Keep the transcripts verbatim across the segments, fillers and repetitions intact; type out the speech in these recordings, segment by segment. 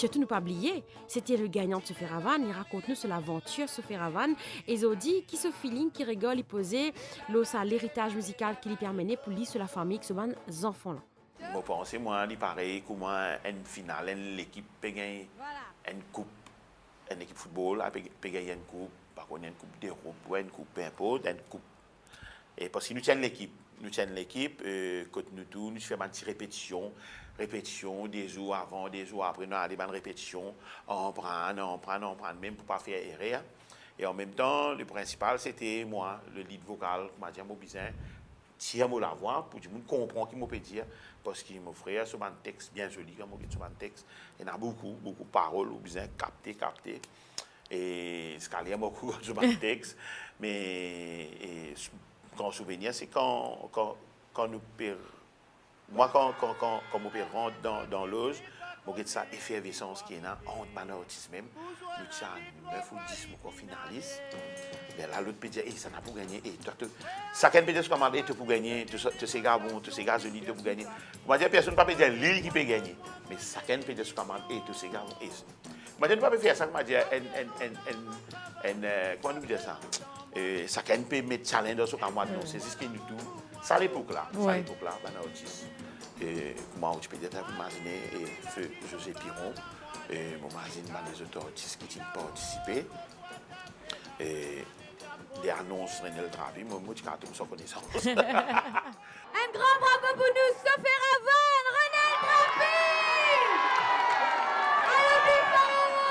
Sirtou nou pa bliye, se ti le gagnan de Sofer Havan, li rakont nou so lavantir Sofer Havan, e zordi, ki so feeling, ki regar li poze lor sa leritaz mizikal ki li pe amene pou li, so lafami, ek so bann zanfan la. Mo panse, mwa, li parey kouma enn final, enn lekip pe gagn enn koup, enn lekip foutbol, a, pe, pe gagn enn koup, pa konn, enn koup Lerop, ou enn koup, pe inport, enn koup. E parski nou ti enn lekip, nou ti enn lekip, e, kot nou tou, nou ti fer bann ti repetision, repetision, de zour avan, de zour apre, nou ale bann repetision, aprann, aprann, aprann, mem pou pa fer erer. E an mem tan, le prinsipal, se ti mwa, le lead vokal, kouma dir, mo bizin tir mo lavwa pou dimoun konpran ki mo pe dir, parski mo frer, so bann tex bien zoli, kan mo get so bann tex, ena boukou, boukou parol ou bizin kapte, kapte. E ziska ler mo ankor so bann tex, me, e, s-, gran souvenir, se kan, kan, kan nou pe, mwa, kan, kan, kan, kan mo pe rant dan, dan loz, mo get sa efervesans ki ena ant bann artis mem. Nou ti a nef ou dis, mo krwar, finalis. Lerla lot pe dir, "E, sa ena pou gagne, e, twa, to," sakenn pe dir so kamarad, "E, to pou gagne, to sa-, to sega bon, to sega zoli, to pou gagne." Kouma dir, personn pa pe dir li ki pe gagne, me sakenn pe dir so kamarad, "E, to sega bon, e." Kouma dir, nou pa pe fer sa, kouma dir, enn, enn, enn, enn, enn, e, kouma nou pe dir sa? E, sakenn pe met challenge dan so kamarad, non, se zis ki nou tou, sa lepok la, sa lepok la, bann artis. E, kouma ou ti pe dir, to imazine, e, Feu José Piron, e, mo imazinn bann lezot artis ki ti partisipe. E, de anons Renel Trapi, mo, mo ti kapav tom san konesans. Enn gran bravo pou nou, Sofer Havan, Renel Trapi! Alor, big bravo!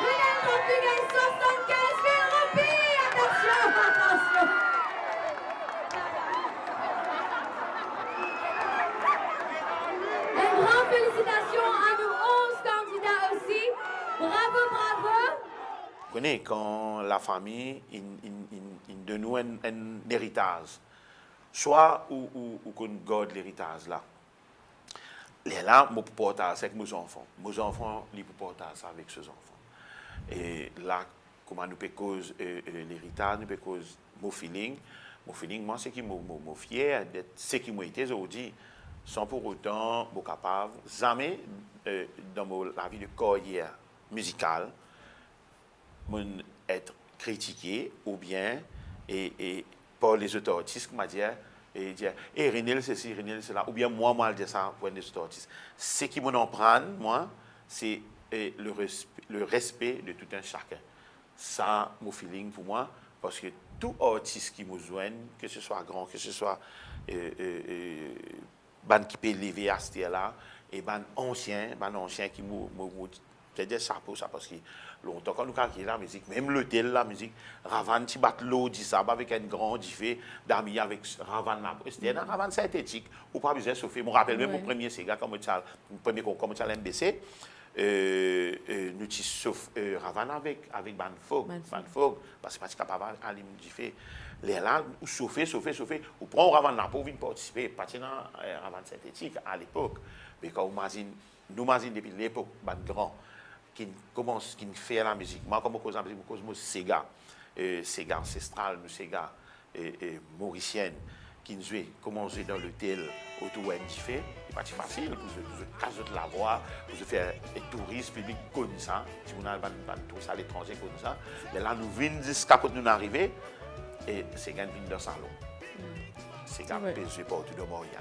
Renel Trapi gagn swasannkinz mil roupi! Atansion, atansion! Enn gran felisitasion a nou onz kandida osi. Bravo, bravo! Kone, kan lafami inn, inn, inn, inn donn ou enn, enn leritaz, swa ou, ou, ou konn gard leritaz la, lerla mo pou partaz sa ek mo zanfan. Mo zanfan, li pou partaz sa avek so zanfan. E la, kouma nou pe koz, e, e, leritaz, nou pe koz mo feeling. Mo feeling, mwa, se ki mo, mo, mo fier det seki mo ete zordi, san pour otan mo kapav zame, e, dan mo lavi de karyer mizikal, mo'nn et kritike oubien, e, e, par lezot artis, kouma dir, e dir, "E, Renel sesi, Renel sela," oubien mwa, mo al dir sa pou enn lezot artis. Seki mo'nn aprann, mwa, se, e, le resp-, le respe de tout un chacun. Sa mo feeling pou mwa, parski tou artis ki mo zwenn, ke se swa gran, ke se swa, e, e, e, bann ki pe leve aster la, e bann ansien, bann ansien ki mo, mo, mo, se dir sapo sa, parski lontan kan nou kalkil lamizik, mem lotel lamizik, Ravann ti bat lor disab avek enn gran dife, Dami avek Ravann la, se ti enn Ravann sintetik, ou pa bizin sofe. Mo rapel mem mo premie sega, kan mo ti al, premie konkor, kan mo ti al M B C, e, e, nou ti sof, e, Ravann avek, avek bann fog, bann fog, parski pa ti kapav al-, alim dife. Lerla, ou sofe, sofe, sofe, ou pran ou Ravann lapo, ou vinn partisipe, pa ti ena, e, Ravann sintetik alepok. Me kan ou mazinn, nou mazinn depi lepok bann gran ki'nn koumans, ki'nn fer lamizik. Mwa, kan mo koz lamizik, mo koz mo sega, e, sega ansestral, nou sega, e, e, morisien, ki'nn zwe, koumans zwe dan lotel, otour enn dife, li pa ti fasil pou zot, pou zot kas zot lavwa, pou zot fer, e, touris, piblik konn sa, dimoun al bann, bann touris aletranze konn sa. Lerla nou vinn ziska kot nou'nn arive, e sega inn vinn dan salon. Sega pe zwe partou dan Montréal.